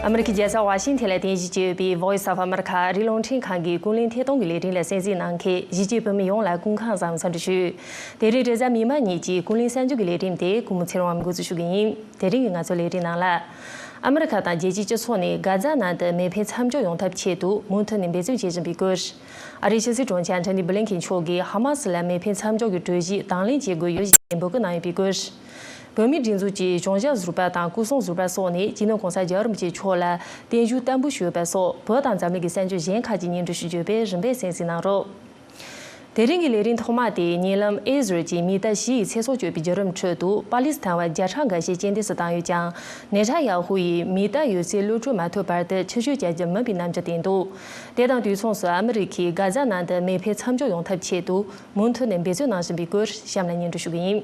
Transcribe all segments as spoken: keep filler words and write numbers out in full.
ཨ་མི་རི་ཀའི་རྒྱལ་ས་ཝ་ཤིང་ཐན་ལ་རྟེན་གཞི་བྱས་ཡོད་པའི་Voice of America ཨ་རིའི་རླུང་འཕྲིན་ཁང་གི་ཀུན་གླེང་ཐད་གཏོང་གི་ལས་རིམ་ལ་གསན་གཟིགས་གནང་མཁན་གཞིས་བྱེས་བོད་མི་ཡོངས་ལ་སྐུ་ཁམས་བཟང་བའི་འཚམས་འདྲི་ཞུ། དེ་རིང་རེས་གཟའ་མིག་དམར་ཉིན་གྱི་ཀུན་གླེང་གསར་འགྱུར་གྱི་ལས་རིམ་དེ་སྐུ་ངོ་ཚེ་རིང་དབང་མོས་འགོ་འཛུགས་ཞུ་གི་ཡིན། དེ་རིང་གི་ང་ཚོའི་ལས་རིམ་ནང་ལ། ཨ་མི་རི་ཁ་དང་རྒྱལ་སྤྱིའི་སྤྱི་ཚོགས་ནས་གྷ་ཛ་ནང་དུ་མེ་འཕེན་མཚམས་འཇོག་ཡོང་ཐབས་ཆེད་དུ་མུ་མཐུད་ནས་འབད་བརྩོན་བྱེད་བཞིན་པའི་སྐོར། ཨ་རིའི་ཕྱི་སྲིད་དྲུང་ཆེ་ཨན་ཐོ་ནི་བྷི་ལིན་ཁེན་མཆོག་གིས་ཧ་མ་སི་ལ་མེ་འཕེན་མཚམས་འཇོག་གི་གྲོས་གཞི་དང་ལེན་བྱེད་དགོས་ཡོད་ཅེས་འབོད་སྐུལ་གནང་ཡོད་པའི་སྐོར། བོད་མིའི་སྒྲིག་འཛུགས་ཀྱི་གཞུང་ཞབས་ཟུར་པ་དང་སྐུ་སྲུང་ཟུར་པ་སོགས་ནས་སྤྱི་ནོར་༸གོང་ས་༸རྒྱལ་བ་རིན་པོ་ཆེ་མཆོག་ལ་བརྟན་བཞུགས་བརྟན་པོ་ཞུས་པ་སོགས་བོད་དང་འཛམ་གླིང་གི་གསར་འགྱུར་གཞན་ཁག་ཅིག་སྙན་སྒྲོན་ཞུ་རྒྱུ་ཡོད་པས་རིམ་པས་གསན་གཟིགས་གནང་རོགས། དེ་རིང་གི་ལས་རིམ་ཐོག་མ་དེ་ཉེ་ལམ་ཨེ་ཟི་རལ་གྱིས་མི་གཏའ་བཞི་ཡི་ཚེ་སྲོག་གཅོད་པའི་བརྒྱུད་རིམ་ཁྲོད་དུ་པ་ལི་སི་ཐན་བ་བརྒྱ་ཕྲག་འགའ་ཤས་རྐྱེན་འདས་སུ་བཏང་ཡོད་ཀྱང་། ནེ་ཐན་ཡ་ཧུ་ཡིས་མི་གཏའ་ཡོད་ཚད་གློད་གྲོལ་མ་ཐུབ་བར་དུ་ཕྱིར་བཤོལ་བྱ་རྒྱུ་མིན་པའི་རྣམ་འགྱུར་བསྟན་འདུག་དེ་དང་དུས་མཚུངས་སུ་ཨ་མི་རི་ཁས་གྷ་ཛ་ནང་དུ་མེ་འཕེན་མཚམས་འཇོག་ཡོང་ཐབས་ཆེད་དུ་མུ་མཐུད་ནས་འབད་བརྩོན་གནང་བཞིན་པའི་སྐོར་གཤམ་ལ་སྙན་སྒྲོན་ཞུ་གི་ཡིན།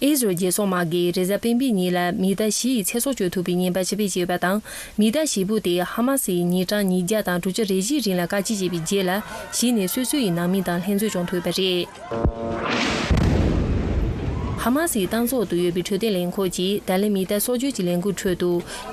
ཨེ་ཟི་རལ་རྒྱལ་སྲུང་དམག་གིས་རེས་གཟའ་སྤེན་པའི་ཉིན་ལ་མི་གཏའ་བཞི་ཡི་ཚེ་སྲོག་གཅོད་ཐུབ་པའི་ཉེས་པ་ཕྱིར་འཕུད་བྱས་ཡོད་པ་དང་། མི་གཏའ་བཞི་པོ་དེ་ཧ་མ་སི་ཡིས་ཉིན་གྲངས་ཉིས་བརྒྱ་དང་དྲུག་ཅུ་རེ་བཞིའི་རིང་ལ་དཀའ་སྤྱད་བྱས་པའི་རྗེས་ལ་གཞི་ནས་སོ་སོ་ཡི་ནང་མི་དང་ལྷན་འཛོམས་བྱུང་ཐུབ་པ་རེད། ཧ་མ་སིའི་གཏན་ཚོགས་སུ་ཡོད་པའི་འཕྲོད་བསྟེན་ལས་ཁུངས་ཀྱིས་ད་ལན་མི་གཏའ་གསོག་འཇོག་གི་ལས་འགུལ་ཁྲོད་དུ་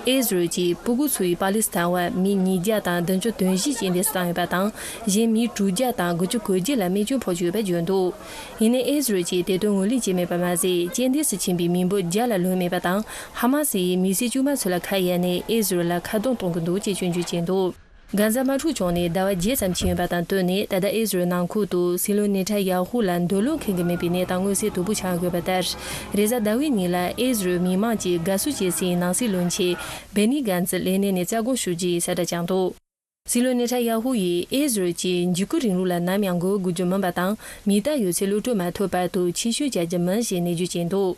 ཨེ་ཟི་རལ་གྱིས་སྤུ་གུ་ཚོ་ཡི་པ་ལི་སི་ཐན་བ་མི་ཉིས་བརྒྱ་དང་བདུན་ཅུ་དོན་བཞི་རྐྱེན་འདས་སུ་བཏང་ཡོད་པ་དང་། གཞན་མི་དྲུག་བརྒྱ་དང་དགུ་བཅུ་གོ་བརྒྱད་ལ་རྨས་སྐྱོན་ཕོག་ཡོད་པ་བརྗོད་འདུག་ཡིན་ནའི་ཨེ་ཟི་རལ་གྱིས་དེ་དོན་ངོས་ལེན་བྱས་མེད་པ་མ་ཟད། རྐྱེན་འདས་སུ་ཕྱིན་པའི་མི་འབོར་བརྒྱ་ལ་ལྷོད་མེད་པ་དང་། ཧ་མ་སི་ཡིས་མི་སེར་དཀྱུས་མ་ཚོ་ལ་ཁ་གཡར་ནས་ཨེ་ཟི་རལ་ལ་ཁ་རྡུང་གཏོང་གི་འདུག་ཅེས་སྐྱོན་བརྗོད་བྱས་འདུག་གྷ་ཛ་དམག་འཁྲུག་བྱུང་ནས་ཟླ་བ་བརྒྱད་ཙམ་ཕྱིན་ཡོད་པ་དང་བསྟུན་ནས། ད་ལྟ་ཨེ་ཟི་རལ་ནང་ཁུལ་དུ་སྲིད་བློན་ནེ་ཐན་ཡ་ཧུ་ལ་འདོད་བློ་ཁེངས་ཀྱི་མེད་པའི་གནས་སྟངས་མངོན་གསལ་དོད་པོ་ཆགས་ཡོད་པ་ལྟར། རེས་གཟའ་ཟླ་བའི་ཉིན་ལ་ཨེ་ཟི་རལ་མི་མང་གིས་དགའ་བསུ་བྱེད་སའི་ནང་སྲིད་བློན་ཆེན་བེ་ནི་གཱན་ཛི་ལས་གནས་ནས་རྩ་དགོངས་ཞུ་རྒྱུའི་གསལ་བསྒྲགས་བྱུང་འདུག་སྲིད་བློན་ནེ་ཐན་ཡ་ཧུ་ཡིས་ཨེ་ཟི་རལ་གྱིས་འཇིགས་སྐུལ་རིང་ལུགས་ལ་ནམ་ཡང་མགོ་སྒུར་རྒྱུ་མིན་པ་དང་། མི་གཏའ་ཡོད་ཚད་གློད་གྲོལ་མ་ཐུབ་བར་དུ་ཕྱིར་བཤོལ་བྱ་རྒྱུ་མིན་ཞེས་ནན་བརྗོད་བྱས་འདུག་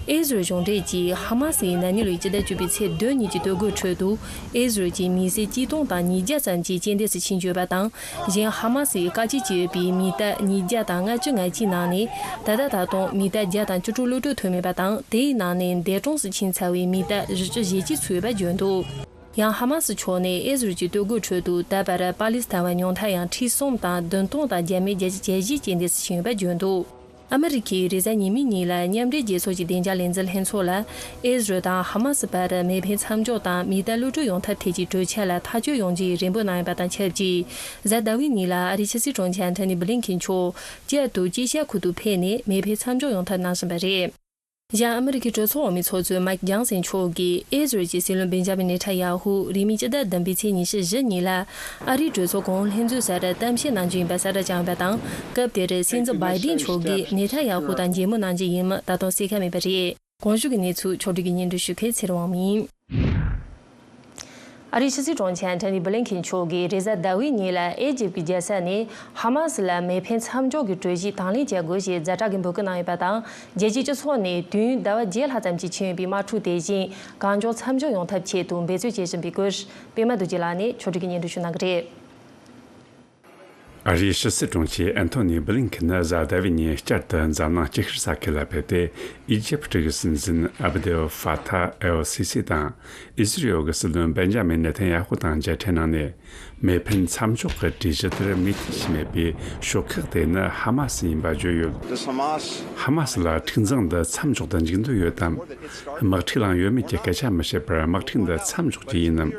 ཨེ་ཟི་རལ་གཞུང་འབྲེལ་གྱིས་ཧ་མ་སི་ཡིས་ན་ནིང་ལོའི་སྤྱི་ཟླ་བཅུ་པའི་ཚེས་བདུན་ཉིན་གྱི་ལྟོ་གོས་ཁྲོད་དུ། ཨེ་ཟི་རལ་གྱི་མི་སེར་གཅིག་སྟོང་དང་ཉིས་བརྒྱ་ཙམ་གྱི་རྐྱེན་འདས་སུ་ཕྱིན་ཡོད་པ་དང་། གཞན་ཧ་མ་སི་ཡིས་དཀའ་སྤྱད་བྱས་ཡོད་པའི་མི་གཏའ་ཉིས་བརྒྱ་དང་ལྔ་བཅུ་ང་གཅིག་ནང་ནས། ད་ལྟ་ད་དུང་མི་གཏའ་བརྒྱ་དང་བཅུ་དྲུག་གློད་གྲོལ་ཐུབ་མེད་པ་དང་། དེའི་ནང་ནས་འདས་གྲོངས་སུ་ཕྱིན་ཚར་བའི་མི་གཏའ་བཞི་བཅུ་ཞེ་གཅིག་ཚུད་ཡོད་པ་བརྗོད་འདུག་ཡང་ཧ་མ་སི་ཕྱོགས་ནས་ཨེ་ཟི་རལ་གྱི་ལྟོ་གོས་ཁྲོད་དུ་ད་བར་པ་ལི་སི་ཐན་བ་ཉུང་མཐའ་ཡང་ཁྲི་གསུམ་དང་བདུན་སྟོང་དང་བརྒྱ་མེད་བརྒྱད་ཅུ་གྱ་བཞི་རྐྱེན་འདས་སུ་ཕྱིན་ཡོད་པ་བརྗོད་འདུག་ཨ་མི་རི་ཁས་རེས་གཟའ་ཉི་མའི་ཉིན་ལ་མཉམ་འབྲེལ་རྒྱལ་ཚོགས་ཀྱི་བདེ་འཇགས་ལས་འཛིན་ལྷན་ཚོགས་ལ། ཨེ་ཟི་རལ་དང་ཧ་མ་སི་བར་མེ་འཕེན་མཚམས་འཇོག་དང་མི་གཏའ་གློད་གྲོལ་ཡོང་ཐབས་ཐད་ཀྱི་གྲོས་འཆར་ལ་ཐག་གཅོད་ཡོང་རྒྱུའི་རེ་འབོད་གནང་ཡོད་པ་དང་ཆབས་ཅིག་གཟའ་ཟླ་བའི་ཉིན་ལ་ཨ་རིའི་ཕྱི་སྲིད་དྲུང་ཆེ་ཨན་ཐོ་ནི་བྷི་ལིན་ཁིན་མཆོག་བསྐྱར་དུ་དཀྱིལ་ཤར་ཁུལ་དུ་ཕེབས་ནས་མེ་འཕེན་མཚམས་འཇོག་ཡོང་ཐབས་གནང་བཞིན་པ་རེད། གཞན་ཨ་མི་རི་ཁའི་གྲོས་ཚོགས་འོག་མའི་ཚོགས་གཙོ་མའིག་ཇོན་སན་མཆོག་གིས་ཨེ་ཟི་རལ་གྱི་སྲིད་བློན་བེན་ཇ་མིན་ནེ་ཐན་ཡ་ཧུ་རིང་མིན་སྤྱི་ཟླ་བདུན་པའི་ཚེས་ཉི་ཤུ་བཞི་ཉིན་ལ་ཨ་རིའི་གྲོས་ཚོགས་གོང་འོག་ལྷན་འཛོམས་སར་གཏམ་བཤད་གནང་རྒྱུ་ཡིན་པ་གསལ་བསྒྲགས་བྱུང་ཡོད་པ་དང་། སྐབས་དེར་སྲིད་འཛིན་བྷའི་ཏིན་མཆོག་གིས་ནེ་ཐན་ཡ་ཧུ་དང་མཇལ་མོལ་གནང་རྒྱུ་ཡིན་མིན་ད་དུང་གསལ་ཁ་མེད་པ་རེད། གོང་ཞུས་ཀྱི་གནས་ཚུལ་ཕྱོགས་བསྒྲིགས་ཀྱིས་སྙན་སྒྲོན་ཞུ་མཁན་ཚེ་རིང་དབང་མོ་ཡིན། ཨ་རིའི་ཕྱི་སྲིད་དྲུང་ཆེ་ཨན་ཐོ་ནི་བྷི་ལིན་ཁིན་མཆོག་གིས་རེས་གཟའ་ཟླ་བའི་ཉིན་ལ་ཨེ་ཇིབ་ཀྱི་རྒྱལ་ས་ནས་ཧ་མ་སི་ལ་མེ་འཕེན་མཚམས་འཇོག་གི་གྲོས་གཞི་དང་ལེན་བྱ་དགོས་ཞེས་ཛ་དྲག་གི་འབོད་སྐུལ་གནང་ཡོད་པ་དང་། རྒྱལ་སྤྱིའི་སྤྱི་ཚོགས་ནས་དུས་ཡུན་ཟླ་བ་བརྒྱད་ལྷག་ཙམ་གྱིས་ཕྱིན་ཡོད་པའི་དམག་འཁྲུག་དེ་བཞིན་གང་མགྱོགས་མཚམས་འཇོག་ཡོང་ཐབས་ཆེད་དུ་འབད་རྩོལ་བྱེད་བཞིན་པའི་སྐོར། པད་མ་རྡོ་རྗེ་ལགས་ནས་ཕྱོགས་བསྒྲིགས་ཀྱིས་སྙན་སྒྲོན་ཞུ་གནང་གི་རེད། ཨ་རིའི་ཕྱི་སྲིད་དྲུང་ཆེ་ཨན་ཐོ་ནི་བྷི་ལིན་ཁིན་ནི་གཟའ་ཟླ་བའི་ཉིན་བསྐྱར་དུ་འཛམ་གླིང་སྤྱི་ཤར་ས་ཁུལ་ལ་ཕེབས་ཏེ། ཨི་ཇིབ་གི་སྲིད་འཛིན་ཨབ་དེལ་ཧྥ་ཐ་ཨེལ་སི་སི་དང་། ཨི་ཟི་རི་ཨེལ་གྱི་སྲིད་བློན་བེན་ཇ་མིན་ནེ་ཐན་ཡ་ཧུ་དང་མཇལ་འཕྲད་གནང་ནས། མེ་འཕེན་མཚམས་འཇོག་གི་གྲོས་གཞི་དེར་མོས་མཐུན་བྱས་མེད་པའི་ཤོག་ཁག་དེ་ནི་ཧ་མ་སི་ཡིན་པ་བརྗོད་ཡོད། ཧ་མ་སི་ལ་འཁྲུག་འཛིང་འདི་མཚམས་འཇོག་ཏུ་འཇུག་འདོད་ཡོད་དམ། དམག་འཁྲུག་ལངས་ཡོད་མེད་ཀྱི་སྐད་ཆ་མི་བཤད་པར། དམག་འཁྲུག་འདི་མཚམས་འཇོག་རྒྱུ་ཡིན་ནམ།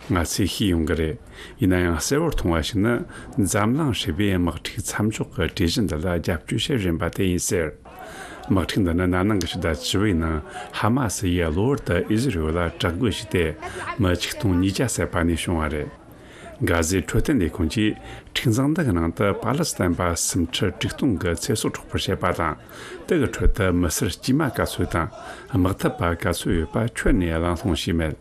ང་ཚོས་ཤེས་ཡོང་གི་རེད། ཡིན་ན་ཡང་གསལ་བོར་མཐོང་བ་ཞིག་ནི། འཛམ་གླིང་ཧྲིལ་པོས་དམག་འཁྲུག་མཚམས་འཇོག་གི་གྲོས་གཞི་འདི་ལ་རྒྱབ་སྐྱོར་བྱེད་བཞིན་པ་དེ་ཡིན་ཟེར། དམག་འཁྲུག་འདི་ནི་ན་ནིང་གི་ཕྱི་ཟླ་བཅུ་བའི་ནང་ཧ་མ་སི་ཡིས་གློ་བུར་དུ་ཨི་ཟི་རི་ཨེལ་ལ་དྲག་རྒོལ་བྱས་ཏེ། མི་ཆིག་སྟོང་ཉིས་བརྒྱ་བསད་པ་ནས་བྱུང་བ་རེད། གྷ་ཟའི་འཕྲོད་བསྟེན་ལས་ཁུངས་ཀྱིས་འཁྲུག་འཛིང་འདི་གི་ནང་དུ་པ་ལི་སི་ཐན་པ་སུམ་ཁྲི་དྲུག་སྟོང་གི་ཚེ་སྲོག་འཕྲོག་པར་བྱས་པ་དང་། དེ་གི་ཁྲོད་དུ་མི་སེར་དཀྱུས་མ་ག་ཚོད་དང་དམག་འཐབ་པ་ག་ཚོད་ཡོད་པ་ཁྱོན་ནས་གླེང་སློང་བྱས་མེད།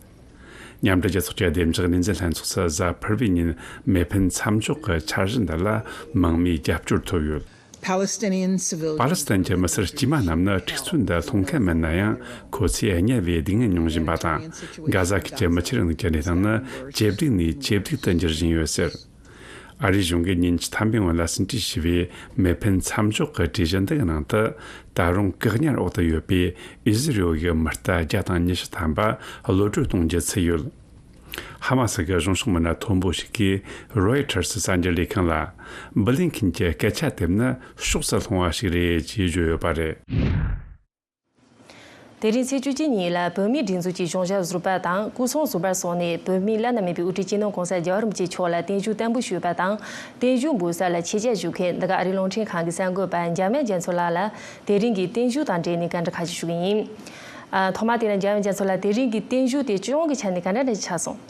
མཉམ་འབྲེལ་རྒྱལ་ཚོགས་ཀྱི་བདེ་འཇགས་ཉིན་རེའི་ལྷན་ཚོགས་སུ་གཟའ་ཕུར་བུའི་ཉིན་མེ་འཕེན་མཚམས་འཇོག་གི་འཆར་གཞི་འདི་ལ་མང་མོས་རྒྱབ་སྐྱོར་ཐོབ་ཡོད། Palestinian civilians པ་ལི་སི་ཐན་གྱི་མི་སེར་དཀྱུས་མ་རྣམས་ནི་འཁྲུག་རྩོད་འདི་སློང་མཁན་མིན་ན་ཡང་། ཁོ་ཚོས་དམྱལ་བའི་སྡུག་བསྔལ་མྱོང་བཞིན་པ་དང་། གྷ་ཟ་ཁུལ་གྱི་མི་ཆོས་རིང་ལུགས་ཀྱི་གནས་སྟངས་ནི་ཇེ་སྡུག་ནས་ཇེ་སྡུག་ཏུ་འགྱུར་བཞིན་ཡོད་ཟེར། ཨ་རིའི་གཞུང་གིས་ཉིན་བཅུ་ཐམ་པའི་སྔོན་ལ་ཟིན་བྲིས་ཞུས་པའི་མེ་འཕེན་མཚམས་འཇོག་གི་གྲོས་གཞི་འདི་གི་ནང་དུ། ད་རུང་བཀག་ཉར་འོག་ཏུ་ཡོད་པའི་ཨི་ཟི་རི་ཨེལ་གྱི་མི་རྟ་བརྒྱ་དང་ཉི་ཤུ་ཐམ་པ་གློད་གྲོལ་གཏོང་རྒྱུ་ཚུད་ཡོད། ཧ་མ་སི་གི་གཞུང་ཕྱོགས་མི་སྣ་མཐོན་པོ་ཞིག་གིས་རོའི་ཊར་སི་གསར་འགྱུར་ལས་ཁང་ལ། བྷི་ལིན་ཁིན་གྱི་སྐད་ཆ་དེ་ནི་ཕྱོགས་སུ་ལྷུང་བ་ཞིག་རེད་ཅེས་བརྗོད་ཡོད་པ་རེད། དེ་རིང་ཚེས་བཅུ་གཅིག་ཉིན་ལ་བོད་མིའི་སྒྲིག་འཛུགས་ཀྱི་གཞུང་ཞབས་ཟུར་པ་དང་སྐུ་སྲུང་ཟུར་པ་སོགས་ནས་བོད་མིའི་བླ་ན་མེད་པའི་དབུ་ཁྲིད་སྤྱི་ནོར་༸གོང་ས་༸རྒྱལ་བ་རིན་པོ་ཆེ་མཆོག་ལ་བརྟན་བཞུགས་བརྟན་པོ་ཞུས་པ་དང་། བརྟན་བཞུགས་འབུལ་ས་ལ་ཆེད་བཅར་ཞུ་མཁན་འདི་ག་ཨ་རིའི་རླུང་འཕྲིན་ཁང་གི་གསར་འགོད་པ་འཇམ་དབྱངས་རྒྱ་མཚོ་ལགས་ལ་དེ་རིང་གི་བརྟན་བཞུགས་དང་འབྲེལ་ནས་བཀའ་འདྲི་ཁག་ཅིག་ཞུ་གི་ཡིན། ཨ། ཐོག་མར་དེ་ལ་འཇམ་དབྱངས་རྒྱ་མཚོ་ལགས། དེ་རིང་གི་བརྟན་བཞུགས་དེ་སྤྱི་ཡོངས་ཀྱི་ཆ་ནས་ག་འདྲ་འདྲ་ཆགས་སོང་།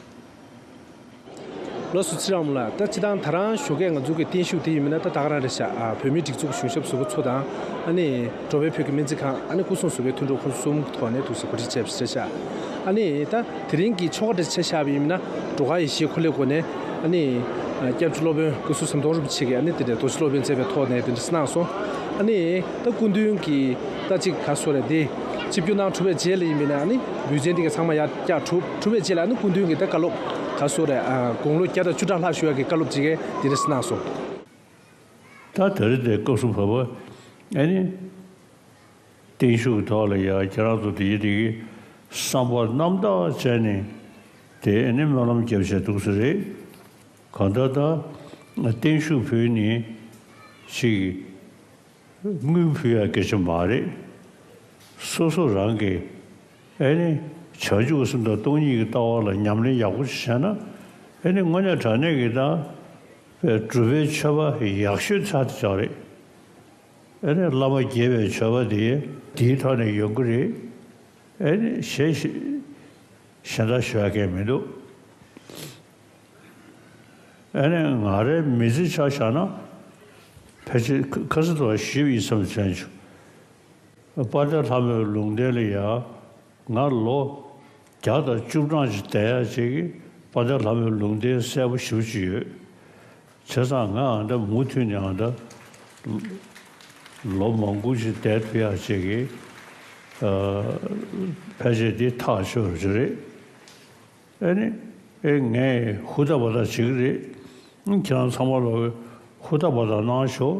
ལགས་སོ། ཚེ་རིང་ལགས། ད་སྤྱིར་བཏང་ད་རང་ཞོགས་ཀས་ང་ཚོ་གི་བརྟན་བཞུགས་དེ་ཡིན་མིན་ན་ད་ད་ག་རང་རེད་ཤག་ཨ། བོད་མིའི་སྒྲིག་འཛུགས་གཞུང་ཞབས་ཟུར་པ་ཚོ་དང་། ཨ་ནི་འགྲོ་བའི་བོད་ཀྱི་སྨན་རྩིས་ཁང་། ཨ་ནི་སྐུ་སྲུང་ཟུར་པའི་མཐུན་གྲོགས་ཁོང་གསུམ་གྱི་ཐོག་ནས་ཐུགས་སུ་གོ་སྒྲིག་བྱས་པ་རེད་ཤག་ཨ་ནི་ད་དེ་རིང་གི་ཆོ་ག་འདྲ་ཆ་བཞག་པ་ཡིན་མིན་ན་འགྲོ་ཁ་ཡེ་ཤེས་འཁོར་ལོའི་སྒོ་ནས། ཨ་ནི་ཨ། སྐྱབས་རྗེ་སློབ་དཔོན་སྐུ་ཟུར་ཟམ་གདོང་རིན་པོ་ཆེ་གིས་ཨ་ནི་དེ་འདྲའི་རྡོ་རྗེ་སློབ་དཔོན་མཛད་པའི་ཐོག་ནས་དེ་འདྲ་གནང་སོང་། ཨ་ནི་ད་སྐུ་མདུན་གྱི་ད་ཅིག་ག་སོ་རེད་དེ། ཆིབས་བསྒྱུར་གནང་གྲུབ་པའི་རྗེས་ལ་ཡིན་པས་ན། ཨ་ནི་འབུལ་ཚན་འདི་ག་ཚང་མ་ཡར་བཀྱག་གྲུབ་གྲུབ་པའི་རྗེས་ལ། ཨ་ནི་སྐུ་མདུན་གྱིས་ད་བཀའ་སློབ་ག་སོ་རེད། ཨ། དགུང་ལོ་བརྒྱ་དང་བཅུ་ཕྲག་ལྷག་བཞུགས་ཡག་གི་བཀའ་སློབ་ཅིག་གིས་འདི་འདྲ་གནང་སོང་། ད་དེ་རིང་འདིའི་སྐབས་སུ་བབ་པ། ཨ་ནི་བརྟན་བཞུགས་ཐོག་ལ་ཡང་ཁྱེད་རང་ཚོ་དེ་ཡི་དེ་གི་བསམ་པ་རྣམ་དག་བྱས་ནས་དེ། ཨ་ནི་སྨོན་ལམ་བརྒྱབ་བྱས་འདུག་ས་རེད། གང་ལྟར་ད་བརྟན་བཞུགས་ཕུལ་ནི་ཅིག་དངུལ་ཕུལ་ཡ་སྐད་ཆ་མ་རེད། སོ་སོ་རང་གི་ཨ་ནི་བྱང་ཆུབ་སེམས་དང་སྟོང་ཉིད་ཀྱི་ལྟ་བ་ལ་ཉམས་ལེན་ཡག་པོ་ཞིག་བྱས་ན། ཨ་ནི་དངོས་གནས་དྲང་གནས་ཀྱི་ད་སྒྲུབ་པའི་མཆོད་པ་ཡག་ཤོས་ཚར་དེ་ཆགས་རེད། ཨ་ནི་བླ་མ་དགྱེས་པའི་མཆོད་པ་དེ་དེའི་ཐོག་ནས་ཡོང་གི་རེད། ཨ་ནི་གཞན་གཞན་དག་ཞུ་ཡ་གང་ཡང་མི་འདུག་ཨ་ནི་ང་རའི་མི་ཚེ་ཆ་བཞག་ན་ཕལ་ཆེར་ཁ་ཁ་སང་དུ་བཞི་བའི་མཚམས་ཚན་བྱུང་། དཔལ་ལྡན་ལྷ་མོའི་ལུང་བསྟན་ལ་ཡ་ང་ལོ་བརྒྱ་དང་བཅུ་གྲངས་ཅིག་བསྡད་ཡ་ཅིག་གིས་དཔལ་ལྡན་ལྷ་མོའི་ལུང་བསྟན་གསལ་པོ་ཞེ་པོ་ཅིག་ཡོད། བྱས་ཙང་ང་ཨ་ད་མུ་མཐུད་ནས་ཨ་ད་ལོ་མང་པོ་ཅིག་བསྡད་ཐུབ་ཡ་ཅིག་གིས། ཨ། ཕལ་ཆེར་འདི་ཐག་ཆོད་རེད། ཨ་ནི་ཨེ་ངས་ཧུར་ཐག་པ་ཐག་བྱེད་ཀྱི་རེད། ཁྱེད་རང་ཚང་མ་ལ་ཧུར་ཐག་པ་ཐག་གནང་ཤོག་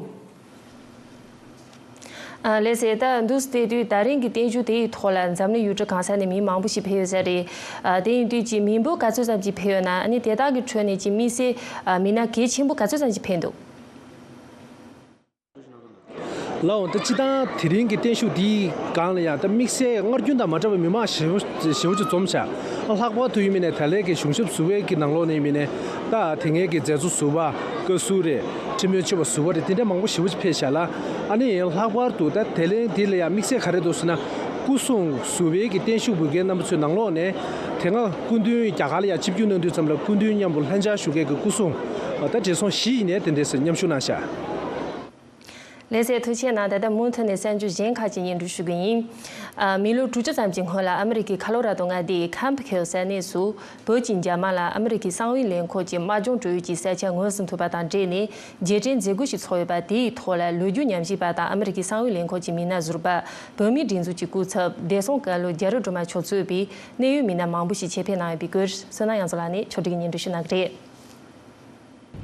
ཨ། ལགས་སེ། ད་འདུག་སེ་བལྟས་དུས་ད་རིང་གི་བརྟན་བཞུགས་དེ་ཡི་ཐོག་ལ་འཛམ་གླིང་ཡུལ་གྲུ་གང་ས་ནས་མི་མང་པོ་ཞིག་ཕེབས་ཡོད་ས་རེད། ཨ། དེ་ཡིན་དུས་ཀྱི་མི་འབོར་ག་ཚོད་ཙམ་ཅིག་ཕེབས་ཡོད་ན། ཨ་ནི་དེ་དག་གི་ཁྲོད་ནས་ཀྱི་དམིགས་བསལ། ཨ། མི་སྣ་གལ་ཆེན་པོ་ག་ཚོད་ཙམ་ཅིག་ཕེབས་འདུག་ལགས་འོང་། ད་སྤྱིར་བཏང་དེ་རིང་གི་བརྟན་བཞུགས་འདིའི་སྒང་ལ་ཡང་ད་དམིགས་བསལ་སྔར་རྒྱུན་དང་མ་འདྲ་བའི་མི་མང་ཞེ་པོ་ཞེ་པོ་ཅིག་འཛོམས་ཤག་ལྷག་པར་དུ་ཡིན་མིན་ནས་ད་ལན་གྱི་གཞུང་ཞབས་ཟུར་པའི་གི་ནང་ལོགས་ནས་ཡིན་མིན་ནས་ད་དེ་སྔའི་གི་མཛད་གཙོ་ཟུར་པ། བཀའ་ཟུར་རེད། ཁྲིམས་དཔོན་ཆེན་པོ་ཟུར་པ་རེད། དེ་འདྲ་མང་པོ་ཞེ་པོ་ཅིག་ཕེབས་ཤག་ལ། ཨ་ནི་ལྷག་པར་དུ་ད་དེ་ལན་འདི་ལ་ཡང་དམིགས་བསལ་ག་རེ་འདུག་ཟེར་ན། སྐུ་སྲུང་ཟུར་པའི་གི་བརྟན་བཞུགས་འབུལ་མཁན་རྣམ་པ་ཚོའི་ནང་ལོགས་ནས་དེ་སྔ་སྐུ་མདུན་རྒྱ་གར་ལ་ཡང་ཆིབས་བསྒྱུར་གནང་དུས་ཙམ་ལ་སྐུ་མདུན་མཉམ་པོ་ལྷན་བཅར་ཞུ་མཁན་གྱི་སྐུ་སྲུང་ད་བགྲེས་སོང་བཞི་ཡིན་ནའི་དེ་འདྲས་སེ་མཉམ་ཞུགས་གནང་ཤག་ལགས་སེ། ཐུགས་རྗེ་གནང་། ད་ལྟ་མུ་མཐུད་ནས་གསར་འགྱུར་གཞན་ཁག་ཅིག་སྙན་སྒྲོན་ཞུ་གི་ཡིན། ཨ། མི་ལོ་དྲུག་ཅུ་ཙམ་གྱི་སྔོན་ལ་ཨ་མི་རི་ཀའི་ཁ་ལོ་ར་ཏོ་མངའ་སྡེའི་ཁམ་ཕི་ཧིལ་ས་གནས་སུ་བོད་ཀྱི་མཇལ་མ་ལ་ཨ་མི་རི་ཀའི་གསང་བའི་ལས་ཁུངས་ཀྱི་དམག་སྦྱོང་སྤྲོད་ཡུལ་གྱི་ས་ཆ་ངོས་ཟིན་ཐུབ་པ་དང་འབྲེལ་ནས་རྗེས་དྲན་མཛད་སྒོ་ཞིག་ཚོགས་ཡོད་པ། དེའི་ཐོག་ལ་ལོ་རྒྱུས་ཉམས་ཞིབ་པ་དང་ཨ་མི་རི་ཀའི་གསང་བའི་ལས་ཁུངས་ཀྱི་མི་སྣ་ཟུར་པ། བོད་མིའི་སྒྲིག་འཛུགས་ཀྱི་སྐུ་ཚབ་བདེ་སྲུང་བཀའ་བློན་རྒྱ་རི་སྒྲོལ་མ་མཆོག་གཙོས་པའི་གནད་ཡོད་མི་སྣ་མང་པོ་ཞིག་ཆེད་ཕེབས་གནང་ཡོད་པའི་སྐོར། བསོད་ནམས་དབྱངས་མཚོ་ལགས་ནས་ཕྱོགས་སྒྲིག་གི་སྙན་སྒྲོན་ཞུ་གནང་གི་རེད།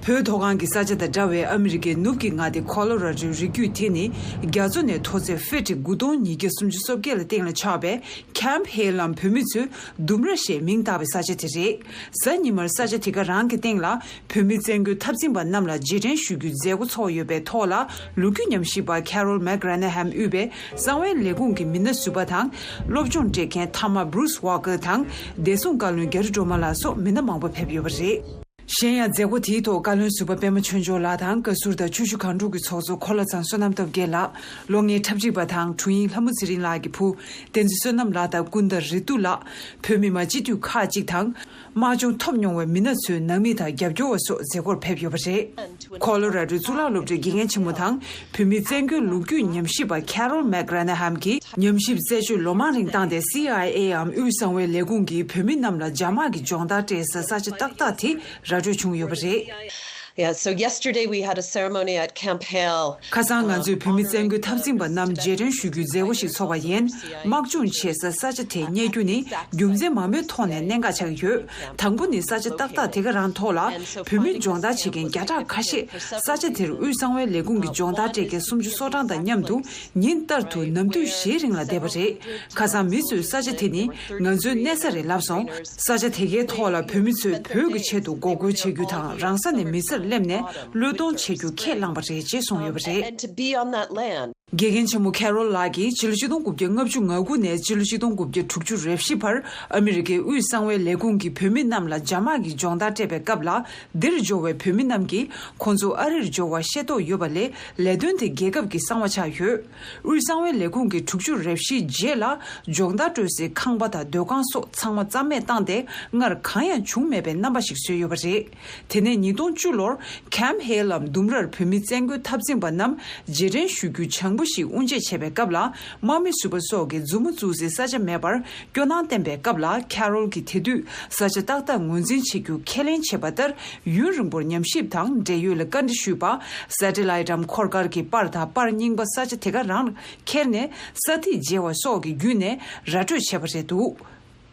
བོད་མཐོ་སྒང་གི་ས་ཆ་དང་འདྲ་བའི་ཨ་མི་རི་ཀའི་ནུབ་ཀྱི་མངའ་སྡེ་ཁོ་ལོ་ར་ཌོའི་རི་རྒྱུད་དེ་ནི་རྒྱ་མཚོ་ནས་མཐོ་ཚད་ཧྥེ་ཊི་དགུ་སྟོང་ཉིས་བརྒྱ་སུམ་ཅུ་སོ་བརྒྱད་ལ་སྟེང་ལ་ཆགས་པའི་ཁེམ་ཧེལ་ལམ་བོད་མི་ཚོས་ལྡུམ་ར་ཞེས་མིང་བཏགས་པའི་ས་ཆ་དེ་རེད། གཟའ་ཉི་མར་ས་ཆ་དེ་ག་རང་གི་སྟེང་ལ་བོད་མི་བཙན་རྒོལ་འཐབ་འཛིང་པ་རྣམས་ལ་རྗེས་དྲན་ཞུ་རྒྱུའི་མཛད་སྒོ་ཚོགས་ཡོད་པའི་ཐོག་ལ་ལོ་རྒྱུས་ཉམས་ཞིབ་པ་ཁེ་རོལ་མེག་ར་ན་ཧམ་དབུས་པའི་གསང་བའི་ལས་ཁུངས་ཀྱི་མི་སྣ་ཟུར་པ་དང་། སློབ་སྦྱོང་སྤྲད་མཁན་མཐའ་མ་སྦྲུ་སི་ཝོ་ཀར་དང་བདེ་སྲུང་བཀའ་བློན་རྒྱ་རི་སྒྲོལ་མ་ལགས་སོགས་མི་སྣ་མང་པོ་ཕེབས་ཡོད་པ་རེད། གཞན་ཡང་མཛད་སྒོ་དེའི་ཐོག་བཀའ་བློན་ཟུར་པ་པད་མ་ཆོས་འབྱོར་ལགས་དང་བཀའ་ཟུར་དང་ཆུ་བཞི་སྒང་དྲུག་གི་ཚོགས་གཙོ་འཁོར་ལོ་ཚང་བསོད་ནམས་སྟོབས་རྒྱལ་ལགས། ལོ་ལྔའི་འཁྲབ་ཁྲིད་པ་དང་དྲུང་ཡིག་ལྷ་མོ་ཚེ་རིང་ལགས་ཀྱི་བུ་བསྟན་འཛིན་བསོད་ནམས་ལགས་དང་ཀུན་དགའ་རེ་ཏུ་ལགས། བོད་མི་མང་སྤྱི་འཐུས་ཁག་ཅིག་དང་། དམག་སྦྱོང་ཐོབ་མྱོང་བའི་མི་སྣ་ཚོའི་ནང་མི་དང་རྒྱབ་སྐྱོར་བ་སོགས་མཛད་སྒོར་ཕེབས་ཡོད་པ་རེད། ཁོ་ལོ་ར་ཌོའི་གཙུག་ལག་སློབ་གྲྭའི་དགེ་རྒན་ཆེན་མོ་དང་བོད་མིའི་བཙན་རྒོལ་ལོ་རྒྱུས་ཉམས་ཞིབ་པ་ཁེ་རོལ་མེག་ར་ན་ཧམ་གྱིས་ཉམས་ཞིབ་རྩད་གཅོད་ལོ་མང་རིང་བཏང་སྟེ་སི་ཨའི་ཨེའམ་དབུས་གསང་བའི་ལས་ཁུངས་ཀྱིས་བོད་མི་རྣམས་ལ་འཇབ་དམག་གི་སྦྱོང་བརྡར་སྤྲད་སའི་ས་ཆ་ཏག་ཏག་དེ་ར་སྤྲོད་བྱུང་ཡོད་པ་རེད། Yeah, so yesterday we had a ceremony at Camp Hale. ཁ་སང་ང་ཚོས་བོད་མི་བཙན་རྒོལ་འཐབ་འཛིང་པ་རྣམས་རྗེས་དྲན་ཞུ་རྒྱུའི་མཛད་སྒོ་ཞིག་ཚོགས་པ་ཡིན། དམག་སྦྱོང་བྱེད་སའི་ས་ཆ་དེ་རྙེད་རྒྱུ་ནི་རྒྱུ་མཚན་མང་པོའི་ཐོག་ནས་གནད་འགག་ཆགས་ཀྱི་ཡོད། དང་པོ་ནི་ས་ཆ་ཏག་ཏག་དེ་ག་རང་ཐོག་ལ་བོད་མི་སྦྱོང་བརྡར་བྱེད་མཁན་བརྒྱ་ཕྲག་ཁ་ཤས་ས་ཆ་དེར་དབུས་གསང་བའི་ལས་ཁུངས་ཀྱི་སྦྱོང་བརྡར་སྤྲད་མཁན་སུམ་ཅུ་སོ་གྲངས་དང་མཉམ་དུ་ཉིན་ལྟར་དུ་ནམ་དུས་བཞིའི་རིང་ལ་བསྡད་པ་རེད། ཁ་སང་མི་ཚོས་ས་ཆ་དེ་ནི་ང་ཚོའི་གནས་ས་རེད་ལབ་སོང་། ས་ཆ་དེ་གའི་ཐོག་ལ་བོད་མི་ཚོས་བོད་ཀྱི་ཆེད་དུ་འགོག་རྒོལ་བྱེད་རྒྱུ་དང་རང་ས་ནས་མི་སེར་སླེབས་ནས་བློས་གཏོང་བྱེད་རྒྱུ་ཁས་བླངས་པ་རེད་ཅེས་གསུངས་ཡོད་པ་རེད། And to be on that land. དགེ་རྒན་ཆེན་མོ་ཁེ་རོལ་ལགས་ཀྱིས་ཕྱི་ལོ་ཆིག་སྟོང་དགུ་བརྒྱ་ལྔ་བཅུ་ང་དགུ་ནས་ཕྱི་ལོ་ཆིག་སྟོང་དགུ་བརྒྱ་དྲུག་ཅུ་རེ་བཞི་བར་ཨ་མི་རི་ཀའི་དབུས་གསང་བའི་ལས་ཁུངས་ཀྱིས་བོད་མི་རྣམས་ལ་རྒྱ་དམག་གི་སྦྱོང་བརྡར་སྤྲད་པའི་སྐབས་ལ། འདིར་འབྱོར་བའི་བོད་མི་རྣམས་ཀྱིས་ཁོང་ཚོ་ཨ་རིར་འབྱོར་བ་ཤེས་རྟོགས་ཡོད་པ་ལས། ལས་དོན་དེ་རྒྱལ་ཁབ་ཀྱི་གསང་བ་ཆགས་ཡོད། དབུས་གསང་བའི་ལས་ཁུངས་ཀྱིས་དྲུག་ཅུ་རེ་བཞིའི་རྗེས་ལ་སྦྱོང་བརྡར་སྤྲོད་སའི་ཁང་པ་དང་སྡོད་ཁང་སོགས་ཚང་མ་རྩ་མེད་བཏང་སྟེ། སྔར་གང་ཡང་བྱུང་མེད་པའི་རྣམ་པ་ཞིག་བཟོས་ཡོད་པ་རེད། དེ་ནས་ཉིས་སྟོང་བཅུ་ལོར་Camp Hallam ལྡུམ་རར་བོད་མི་བཙན་རྒོལ་འཐབ་འཛིང་པ་རྣམས་རྗེས་དྲན་ཞུ་རྒྱུའི་བྱང་བུ་ཞིག་དབུ་འབྱེད་བྱས་པའི་སྐབས་ལ། དམག་མི་ཟུར་པ་སོགས་ཀྱིས་མཛུབ་མོ་བཙུགས་སའི་ས་ཆ་མེད་པར་སྐྱོ་སྣང་བསྟན་པའི་སྐབས་ལ། ཁེ་རོལ་གྱིས་དེ་དུས་ས་ཆ་ཏག་ཏག་ངོས་འཛིན་བྱེད་རྒྱུ་ཁས་ལེན་བྱས་པ་ལྟར། ཡུན་རིང་པོར་ཉམས་ཞིབ་དང་འབྲེལ་ཡོད་ལ་བཀའ་འདྲི་ཞུས་པ། སེ་ཊི་ལའེ་ཊི་རམ་འཁོར་སྐར་གྱི་པར་དང་པར་རྙིང་པ་ས་ཆ་དེ་ག་རང་ཁྱེར་ནས་ས་ཐིག་འཇལ་བ་སོགས་ཀྱི་བརྒྱུད་ནས་ར་སྤྲོད་བྱས་པ་རེད་འདུག་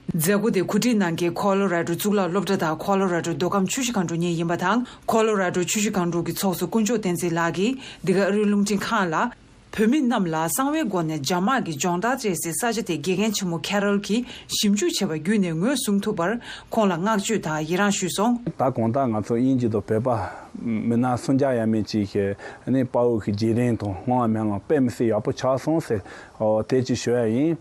མཛད་སྒོ་དེ་གོ་སྒྲིག་གནང་མཁན་ཁོ་ལོ་ར་ཌོ་གཙུག་ལག་སློབ་གྲྭ་དང་ཁོ་ལོ་ར་ཌོ་མདོ་ཁམས་ཆུ་བཞི་སྒང་དྲུག་གཉིས་ཡིན་པ་དང་། ཁོ་ལོ་ར་ཌོ་ཆུ་བཞི་སྒང་དྲུག་གི་ཚོགས་གཙོ་དཀོན་མཆོག་བསྟན་འཛིན་ལགས་ཀྱིས་འདི་ག་ཨ་རིའི་རླུང་འཕྲིན་ཁང་ལ། བོད་མི་རྣམས་ལ་གསང་བའི་སྒོ་ནས་རྒྱ་དམག་གི་སྦྱོང་བརྡར་སྤྲད་སའི་ས་ཆ་དེ་དགེ་རྒན་ཆེན་མོ་ཁེ་རོལ་གྱིས་ཞིབ་འཇུག་བྱས་པ་བརྒྱུད་ནས་ངོས་བཟུང་ཐུབ་པར་ཁོང་ལ་བསྔགས་བརྗོད་དང་ཡི་རངས་ཞུས་སོང་། ད་གང་ལྟར་ང་ཚོ་དབྱིན་ཇི་དང་བོད་པ་མི་སྣ་སུམ་བརྒྱ་ཡས་མས་ཅིག་གིས་ནི་དཔའ་བོ་གི་རྗེས་དྲན་དང་སྔོན་མ་མེད་ལ་དཔེ་མི་སྲིད་ཡག་པོ་ཆགས་སོང་ཟེར། ཨོ་དེ་ཅིག་ཞུ་ཡ་ཡིན།